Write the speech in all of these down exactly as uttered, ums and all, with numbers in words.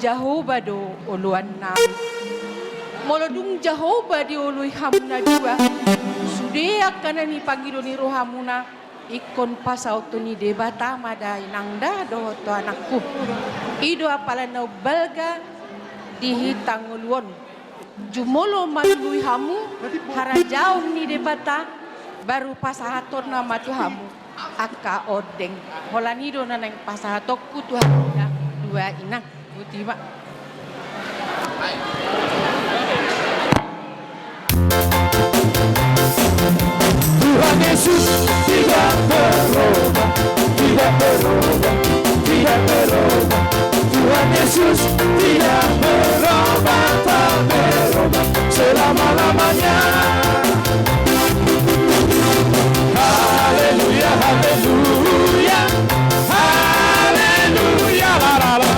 Jahowa do oloannami. Molo dung Jahowa dioloi hamu na dua, sude angka na nipangido ni rohamuna, ingkon pasahathon ni Debata ma da, inang da, dohot ho anakku. I do apala na umbalga di hita ngolu on. Jumolo manului hamu harajaon ni Debata, baru pasahatonna ma tu hamu angka ondeng. Holan i do na naeng pasahatonku tu hamu na dua, inang. Botima. Tuhan Yesus tidak berubah, tidak berubah, tidak berubah. Tuhan Yesus tidak berubah, tak berubah selama-lamanya. Haleluya, haleluya, haleluya, la, la, la, la,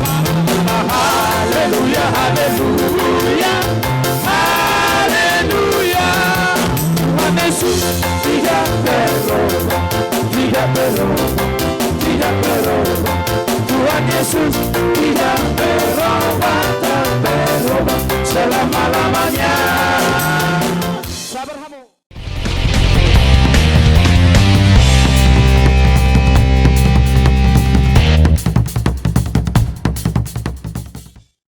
la, haleluya, haleluya, haleluya. Tuhan Yesus tidak berubah, tidak berubah, tidak berubah. Tuhan Yesus tidak berubah, tak berubah selama-lamanya. Sabar hamu.